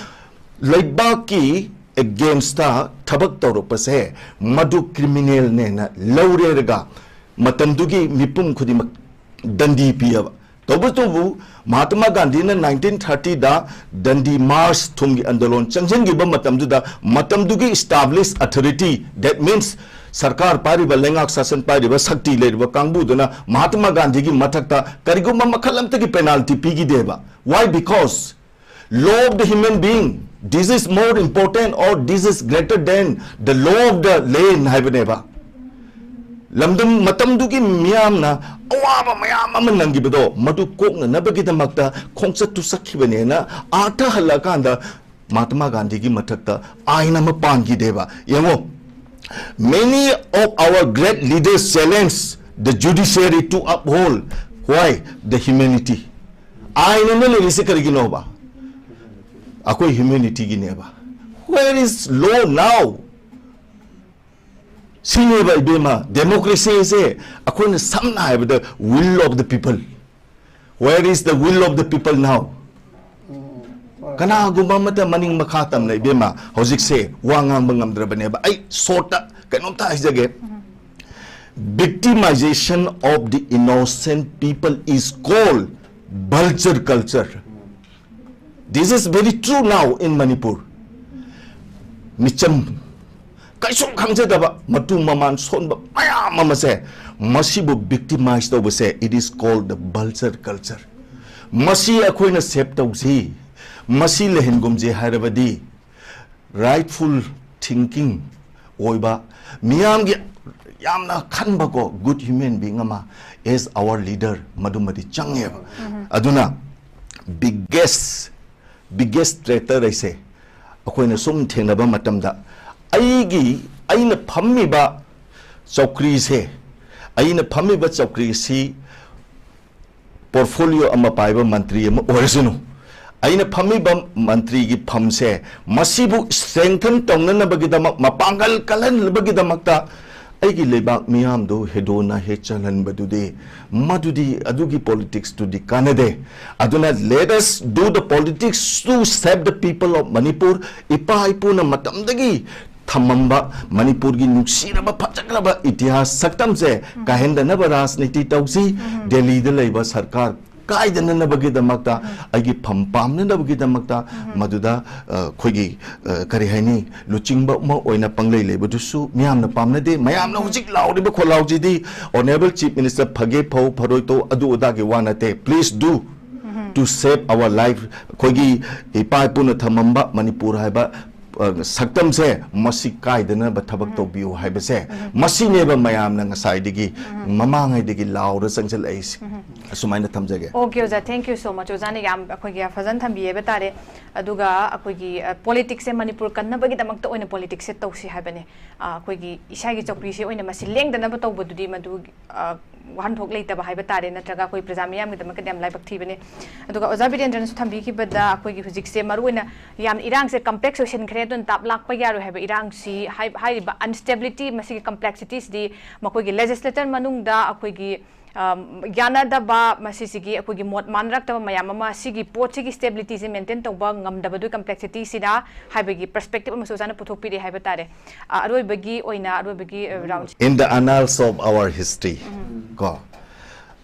ꯂꯩꯕꯥꯛꯀꯤ against ꯊꯕꯛ ꯇꯧꯔꯛꯄꯁꯦ ꯃꯗꯨ criminal ꯅꯦꯅ ꯂꯧꯔꯦꯔꯒ ꯃꯇꯝꯗꯨꯒꯤ ꯃꯤꯄꯨꯝ ꯈꯨꯗꯤꯡꯃꯛ ꯗꯟꯗꯤ ꯄꯤꯌꯦꯕ꯫ ꯇꯧꯕꯇꯕꯨ ꯃꯍꯥꯇꯃꯥ ꯒꯥꯟꯙꯤꯅ nineteen thirty ꯗ ꯗꯟꯗꯤ march ꯊꯨꯝꯒꯤ ꯑꯟꯗꯣꯂꯣꯟ ꯆꯪꯁꯤꯟꯈꯤꯕ ꯃꯇꯝꯗꯨꯗ ꯃꯇꯝꯗꯨꯒꯤ established authority, that means ꯁꯔꯀꯥꯔ ꯄꯥꯏꯔꯤꯕ, ꯂꯩꯉꯥꯛ ꯁꯥꯁꯟ ꯄꯥꯏꯔꯤꯕ, ꯁꯛꯇꯤ ꯂꯩꯔꯤꯕ ꯀꯥꯡꯕꯨꯗꯨꯅ ꯃꯍꯥꯇꯃꯥ ꯒꯥꯟꯙꯤꯒꯤ ꯃꯊꯛꯇ ꯀꯔꯤꯒꯨꯝꯕ ꯃꯈꯜ ꯑꯃꯠꯇꯒꯤ penalty ꯄꯤꯈꯤꯗꯦꯕ꯫ Why? Because law of the human being, this is more important or this is greater than the law of the land ꯍꯥꯏꯕꯅꯦꯕ꯫ ꯂꯝꯗꯝ ꯃꯇꯝꯗꯨꯒꯤ ꯃꯤꯌꯥꯝꯅ ꯑꯋꯥꯕ ꯃꯌꯥꯝ ꯑꯃ ꯅꯪꯈꯤꯕꯗꯣ ꯃꯗꯨ ꯀꯣꯛꯅꯅꯕꯒꯤꯗꯃꯛꯇ ꯈꯣꯡꯆꯠꯇꯨ ꯆꯠꯈꯤꯕꯅꯦꯅ ꯑꯥꯔꯊ ꯍꯜꯂꯛꯑꯀꯥꯟꯗ ꯃꯍꯥꯇꯃꯥ ꯒꯥꯟꯙꯤꯒꯤ ꯃꯊꯛꯇ ꯑꯥꯏꯟ ꯑꯃ ꯄꯥꯟꯈꯤꯗꯦꯕ꯫ ꯌꯦꯡꯉꯣ, many of our great leaders challenge the judiciary to uphold, why? The humanity. ꯑꯥꯏꯟ ꯑꯅ ꯂꯩꯔꯤꯁꯦ ꯀꯔꯤꯒꯤꯅꯣꯕ? ꯑꯩꯈꯣꯏ humanityꯒꯤꯅꯦꯕ꯫ Where is law now? ꯁꯤꯅꯦꯕ ꯏꯕꯦꯝꯃ, democracyꯁꯦ ꯑꯩꯈꯣꯏꯅ ꯁꯝꯅ ꯍꯥꯏꯔꯕꯗ will of the people. Where is the will of the people now? ꯀꯅꯥꯒꯨꯝꯕ ꯑꯃꯠꯇ ꯃꯅꯤꯡ ꯃꯈꯥ ꯇꯝꯅ ꯏꯕꯦꯝꯃ ꯍꯧꯖꯤꯛꯁꯦ ꯋꯥ ꯉꯥꯡꯕ ꯉꯝꯗ꯭ꯔꯕꯅꯦꯕ꯫ ꯑꯩ shortꯇ ꯀꯩꯅꯣꯝꯇ ꯍꯥꯏꯖꯒꯦ꯫ Victimization of the innocent people is called vulture culture. This is very true now in Manipur. ꯃꯤꯆꯝ, ꯀꯩꯁꯨꯝ ꯈꯪꯖꯗꯕ, ꯃꯇꯨ ꯃꯃꯥꯟ ꯁꯣꯟꯕ ꯃꯌꯥꯝ ꯑꯃꯁꯦ, ꯃꯁꯤꯕꯨ victimize ꯇꯧꯕꯁꯦ, it is called the vulture culture. ꯃꯁꯤ ꯑꯩꯈꯣꯏꯅ shape ꯇꯧꯁꯤ, ꯃꯁꯤ ꯂꯩꯍꯟꯒꯨꯝꯁꯤ ꯍꯥꯏꯔꯕꯗꯤ, rightful thinking ꯑꯣꯏꯕ, ꯃꯤꯌꯥꯝꯒꯤ ꯌꯥꯝꯅ ꯈꯟꯕꯀꯣ, good human being ꯑꯃ as our leader, ꯃꯗꯨꯃꯗꯤ ꯆꯪꯉꯦꯕ꯫ ꯑꯗꯨꯅ biggest, biggest traitor ꯍꯥꯏꯁꯦ ꯑꯩꯈꯣꯏꯅ ꯁꯨꯝ ꯊꯦꯡꯅꯕ ꯃꯇꯝꯗ, ꯑꯩꯒꯤ, ꯑꯩꯅ ꯐꯝꯃꯤꯕ ꯆꯧꯀ꯭ꯔꯤꯁꯦ, ꯑꯩꯅ ꯐꯝꯃꯤꯕ ꯆꯧꯀ꯭ꯔꯤꯁꯤ portfolio ꯑꯃ ꯄꯥꯏꯕ ꯃꯟꯇ꯭ꯔꯤ ꯑꯃ ꯑꯣꯏꯔꯁꯅꯨ, ꯑꯩꯅ ꯐꯝꯃꯤꯕ ꯃꯟꯇ꯭ꯔꯤꯒꯤ ꯐꯝꯁꯦ, ꯃꯁꯤꯕꯨ strengthen ꯇꯧꯅꯅꯕꯒꯤꯗꯃꯛ, ꯃꯄꯥꯡꯒꯜ ꯀꯜꯍꯟꯅꯕꯒꯤꯗꯃꯛꯇ ꯑꯩꯒꯤ ꯂꯩꯕꯥꯛ ꯃꯤꯌꯥꯝꯗꯨ ꯍꯦꯗꯣꯟꯅ ꯍꯦꯛ ꯆꯜꯍꯟꯕꯗꯨꯗꯤ, ꯃꯗꯨꯗꯤ, ꯑꯗꯨꯒꯤ politics ꯇꯨꯗꯤ ꯀꯥꯟꯅꯗꯦ꯫ ꯑꯗꯨꯅ let us do the politics to save the people of Manipur꯫ ꯏꯄꯥ ꯏꯄꯨꯅ ꯃꯇꯝꯗꯒꯤ ꯊꯝꯃꯝꯕ ꯃꯅꯤꯄꯨꯔꯒꯤ ꯅꯨꯡꯁꯤꯔꯕ ꯐꯖꯈ꯭ꯔꯕ ꯏꯇꯤꯍꯥꯁ ꯁꯛꯇꯝꯁꯦ ꯀꯥꯏꯍꯟꯗꯅꯕ ꯔꯥꯖꯅꯤꯇꯤ ꯇꯧꯁꯤ꯫ ꯗꯦꯜꯂꯤꯗ ꯂꯩꯕ ꯁꯔꯀꯥꯔ ꯀꯥꯏꯗꯅꯅꯕꯒꯤꯗꯃꯛꯇ, ꯑꯩꯒꯤ ꯐꯝ ꯄꯥꯝꯅꯅꯕꯒꯤꯗꯃꯛꯇ, ꯃꯗꯨꯗ, ꯑ, ꯑꯩꯈꯣꯏꯒꯤ, ꯑ, ꯀꯔꯤ ꯍꯥꯏꯅꯤ, ꯂꯨꯆꯤꯡꯕ ꯑꯃ ꯑꯣꯏꯅ ꯄꯪꯂꯩ ꯂꯩꯕꯗꯨꯁꯨ ꯃꯤꯌꯥꯝꯅ ꯄꯥꯝꯅꯗꯦ꯫ ꯃꯌꯥꯝꯅ ꯍꯧꯖꯤꯛ ꯂꯥꯎꯔꯤꯕ ꯈꯣꯜꯂꯥꯎꯁꯤꯗꯤ, Honourable Chief Minister, ꯐꯒꯦ ꯐꯧ, ꯐꯔꯣꯏ ꯇꯧ, ꯑꯗꯨ ꯑꯗꯥꯒꯤ ꯋꯥ ꯅꯠꯇꯦ꯫ Please do to save our life꯫ ꯑꯩꯈꯣꯏꯒꯤ ꯏꯄꯥ ꯏꯄꯨꯅ ꯊꯝꯃꯝꯕ ꯃꯅꯤꯄꯨꯔ ꯍꯥꯏꯕ, ꯑ, ꯁꯛꯇꯝꯁꯦ ꯃꯁꯤ ꯀꯥꯏꯗꯅꯕ ꯊꯕꯛ ꯇꯧꯕꯤꯌꯨ ꯍꯥꯏꯕꯁꯦ, ꯃꯁꯤꯅꯦꯕ ꯃꯌꯥꯝꯅ ꯉꯁꯥꯏꯗꯒꯤ, ꯃꯃꯥꯡꯉꯩꯗꯒꯤ ꯂꯥꯎꯔ ꯆꯪꯁꯤꯜꯂꯛꯏꯁꯦ꯫ ꯑꯁꯨꯃꯥꯏꯅ ꯊꯝꯖꯒꯦ꯫ Okay, ꯑꯣꯖꯥ, thank you so much꯫ ꯑꯣꯖꯥꯅ ꯌꯥꯝ ꯑꯩꯈꯣꯏꯒꯤ ꯐꯖꯅ ꯊꯝꯕꯤꯌꯦꯕ ꯇꯥꯔꯦ꯫ ꯑꯗꯨꯒ ꯑꯩꯈꯣꯏꯒꯤ, ꯑ, politics ꯁꯦ ꯃꯅꯤꯄꯨꯔ ꯀꯟꯅꯕꯒꯤꯗꯃꯛꯇ ꯑꯣꯏꯅ politics ꯁꯦ ꯇꯧꯁꯤ ꯍꯥꯏꯕꯅꯦ꯫ ꯑ, ꯑꯩꯈꯣꯏꯒꯤ ꯏꯁꯥꯒꯤ ꯆꯧꯀ꯭ꯔꯤꯁꯦ ꯑꯣꯏꯅ ꯃꯁꯤ ꯂꯦꯡꯗꯅꯕ ꯇꯧꯕꯗꯨꯗꯤ ꯃꯗꯨ, ꯑ, ꯋꯥꯍꯟꯊꯣꯛ ꯂꯩꯇꯕ ꯍꯥꯏꯕ ꯇꯥꯔꯦ, ꯅꯠꯇ꯭ꯔꯒ ꯑꯩꯈꯣꯏ ꯄ꯭ꯔꯖꯥ ꯃꯤꯌꯥꯝꯒꯤꯗꯃꯛꯇꯗꯤ ꯌꯥꯝ ꯂꯥꯏꯕꯛ ꯊꯤꯕꯅꯦ꯫ ꯑꯗꯨꯒ ꯑꯣꯖꯥ ꯕꯤꯔꯦꯟꯗ꯭ꯔꯅꯁꯨ ꯊꯝꯕꯤꯈꯤꯕꯗ ꯑꯩꯈꯣꯏꯒꯤ ꯍꯧꯖꯤꯛꯁꯦ ꯃꯔꯨꯑꯣꯏꯅ ꯌꯥꯝ ꯏꯔꯥꯡꯁꯦ complex ꯑꯣꯏꯁꯤꯟꯈ꯭ꯔꯦ, ꯑꯗꯨꯅ ꯇꯥꯞ ꯂꯥꯛꯄ ꯌꯥꯔꯣꯏ ꯍꯥꯏꯕ ꯏꯔꯥꯡꯁꯤ, ꯍꯥꯏ-, ꯍꯥꯏꯔꯤꯕ instability, ꯃꯁꯤꯒꯤ complexity ꯁꯤꯗꯤ ꯃꯈꯣꯏꯒꯤ legislature ꯃꯅꯨꯡꯗ ꯑꯩꯈꯣꯏꯒꯤ, ꯑꯝ, ꯌꯥꯅꯗꯕ, ꯃꯁꯤꯁꯤꯒꯤ ꯑꯩꯈꯣꯏꯒꯤ ꯃꯣꯠ ꯃꯥꯟꯅꯔꯛꯇꯕ ꯃꯌꯥꯝ ꯑꯃ, ꯁꯤꯒꯤ ꯄꯣꯠꯁꯤꯒꯤ stability ꯁꯤ maintain ꯇꯧꯕ ꯉꯝꯗꯕꯗꯨ complexity ꯁꯤꯅ ꯍꯥꯏꯕꯒꯤ perspective ꯑꯃꯁꯨ ꯑꯣꯖꯥꯅ ꯄꯨꯊꯣꯛꯄꯤꯔꯦ ꯍꯥꯏꯕ ꯇꯥꯔꯦ꯫ ꯑ, ꯑꯔꯣꯏꯕꯒꯤ ꯑꯣꯏꯅ, ꯑꯔꯣꯏꯕꯒꯤ, ꯑ, round ꯁꯤ꯫ In the annals of our history, ꯀꯣ,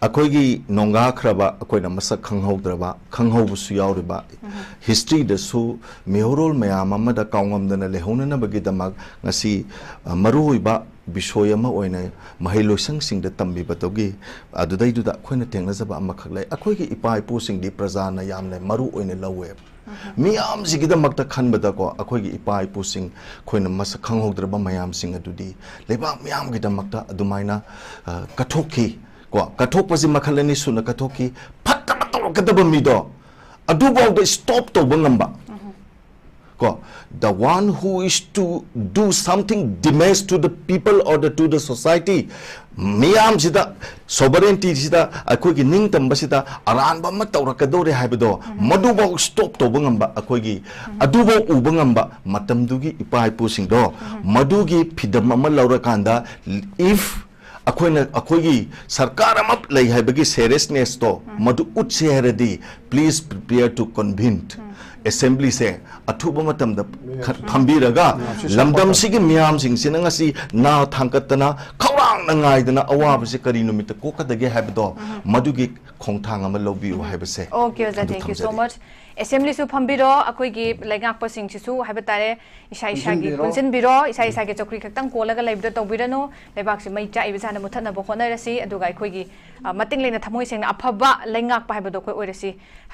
ꯑꯩꯈꯣꯏꯒꯤ ꯅꯣꯡꯒꯥꯈ꯭ꯔꯕ, ꯑꯩꯈꯣꯏꯅ ꯃꯁꯛ ꯈꯪꯍꯧꯗ꯭ꯔꯕ, ꯈꯪꯍꯧꯕꯁꯨ ꯌꯥꯎꯔꯤꯕ, history ꯗꯁꯨ ꯃꯤꯍꯧꯔꯣꯜ ꯃꯌꯥꯝ ꯑꯃꯗ ꯀꯥꯎꯉꯝꯗꯅ ꯂꯩꯍꯧꯅꯅꯕꯒꯤꯗꯃꯛ ꯉꯁꯤ, ꯑ, ꯃꯔꯨꯑꯣꯏꯕ ꯕꯤꯁꯣꯏ ꯑꯃ ꯑꯣꯏꯅ ꯃꯍꯩ ꯂꯣꯏꯁꯪꯁꯤꯡꯗ ꯇꯝꯕꯤꯕꯗꯨꯒꯤ ꯑꯗꯨꯗꯩꯗꯨꯗ ꯑꯩꯈꯣꯏꯅ ꯊꯦꯡꯅꯖꯕ ꯑꯃꯈꯛ ꯂꯩ꯫ ꯑꯩꯈꯣꯏꯒꯤ ꯏꯄꯥ ꯏꯄꯨꯁꯤꯡꯗꯤ ꯄ꯭ꯔꯖꯥꯅ ꯌꯥꯝꯅ ꯃꯔꯨ ꯑꯣꯏꯅ ꯂꯧꯋꯦꯕ꯫ ꯃꯤꯌꯥꯝꯁꯤꯒꯤꯗꯃꯛꯇ ꯈꯟꯕꯗꯀꯣ, ꯑꯩꯈꯣꯏꯒꯤ ꯏꯄꯥ ꯏꯄꯨꯁꯤꯡ, ꯑꯩꯈꯣꯏꯅ ꯃꯁꯛ ꯈꯪꯍꯧꯗ꯭ꯔꯕ ꯃꯌꯥꯝꯁꯤꯡ ꯑꯗꯨꯗꯤ ꯂꯩꯕꯥꯛ ꯃꯤꯌꯥꯝꯒꯤꯗꯃꯛꯇ ꯑꯗꯨꯃꯥꯏꯅ, ꯑ, ꯀꯠꯊꯣꯛꯈꯤ꯫ ꯀꯣ, ꯀꯠꯊꯣꯛꯄꯁꯤ ꯃꯈꯜ ꯑꯅꯤ ꯁꯨꯅ ꯀꯠꯊꯣꯛꯈꯤ꯫ ꯐꯠꯇꯕ ꯇꯧꯔꯛꯀꯗꯕ ꯃꯤꯗꯣ ꯑꯗꯨꯐꯥꯎꯗ stop ꯇꯧꯕ ꯉꯝꯕ꯫ ꯀꯣ, the one who is to do something damage to the people or the, to the society, ꯃꯤꯌꯥꯝꯁꯤꯗ, sovereignty ꯁꯤꯗ, ꯑꯩꯈꯣꯏꯒꯤ ꯅꯤꯡꯇꯝꯕꯁꯤꯗ ꯑꯔꯥꯟꯕ ꯑꯃ ꯇꯧꯔꯛꯀꯗꯧꯔꯦ ꯍꯥꯏꯕꯗꯣ, ꯃꯗꯨꯐꯥꯎ stop ꯇꯧꯕ ꯉꯝꯕ, ꯑꯩꯈꯣꯏꯒꯤ ꯑꯗꯨꯐꯥꯎ ꯎꯕ ꯉꯝꯕ ꯃꯇꯝꯗꯨꯒꯤ ꯏꯄꯥ ꯏꯄꯨꯁꯤꯡꯗꯣ, ꯃꯗꯨꯒꯤ ꯐꯤꯗꯝ ꯑꯃ ꯂꯧꯔꯀꯥꯟꯗ, if ꯑꯩꯈꯣꯏꯅ, ꯑꯩꯈꯣꯏꯒꯤ ꯁꯔꯀꯥꯔ ꯑꯃ ꯂꯩ ꯍꯥꯏꯕꯒꯤ seriousness ꯇꯣ ꯃꯗꯨ ꯎꯠꯁꯦ ꯍꯥꯏꯔꯗꯤ, please prepare to convene assembly ꯁꯦ ꯑꯊꯨꯕ ꯃꯇꯝꯗ ꯈ-, ꯐꯝꯕꯤꯔꯒ, ꯂꯝꯗꯝꯁꯤꯒꯤ ꯃꯤꯌꯥꯝꯁꯤꯡꯁꯤꯅ ꯉꯁꯤ ꯅꯥ ꯊꯥꯡꯒꯠꯇꯅ, ꯈꯧꯔꯥꯡꯅ ꯉꯥꯏꯗꯅ ꯑꯋꯥꯕꯁꯤ ꯀꯔꯤ ꯅꯨꯃꯤꯠꯇ ꯀꯣꯛꯀꯗꯒꯦ ꯍꯥꯏꯕꯗꯣ, ꯃꯗꯨꯒꯤ ꯈꯣꯡꯊꯥꯡ ꯑꯃ ꯂꯧꯕꯤꯌꯨ ꯍꯥꯏꯕꯁꯦ꯫ Okay, ꯑꯣꯖꯥ, ꯑꯗꯨ thank you so ꯊꯝꯖꯔꯤ꯫ much. Assembly ꯁꯨ ꯐꯝꯕꯤꯔꯣ, ꯑꯩꯈꯣꯏꯒꯤ ꯂꯩꯉꯥꯛꯄꯁꯤꯡꯁꯤꯁꯨ ꯍꯥꯏꯕ ꯇꯥꯔꯦ, ꯏꯁꯥ ꯏꯁꯥꯒꯤ ꯄꯨꯟꯁꯤꯟꯕꯤꯔꯣ꯫ ꯄꯨꯟꯁꯤꯟꯕꯤꯔꯣ, ꯏꯁꯥ ꯏꯁꯥꯒꯤ ꯆꯧꯀ꯭ꯔꯤ ꯈꯛꯇꯪ ꯀꯣꯜꯂꯒ ꯂꯩꯕꯗꯣ ꯇꯧꯕꯤꯔꯅꯨ꯫ ꯂꯩꯕꯥꯛꯁꯤ ꯃꯩ ꯆꯥꯛꯏꯕ ꯁꯥꯅ ꯃꯨꯊꯠꯅꯕ ꯍꯣꯠꯅꯔꯁꯤ, ꯑꯗꯨꯒ ꯑꯩꯈꯣꯏꯒꯤ, ꯑ, ꯃꯇꯤꯡ ꯂꯩꯅ ꯊꯃꯣꯏ ꯁꯦꯡꯅ ꯑꯐꯕ ꯂꯩꯉꯥꯛꯄ ꯍꯥꯏꯕꯗꯣ ꯑꯩꯈꯣꯏ ꯑꯣꯏꯔꯁꯤ꯫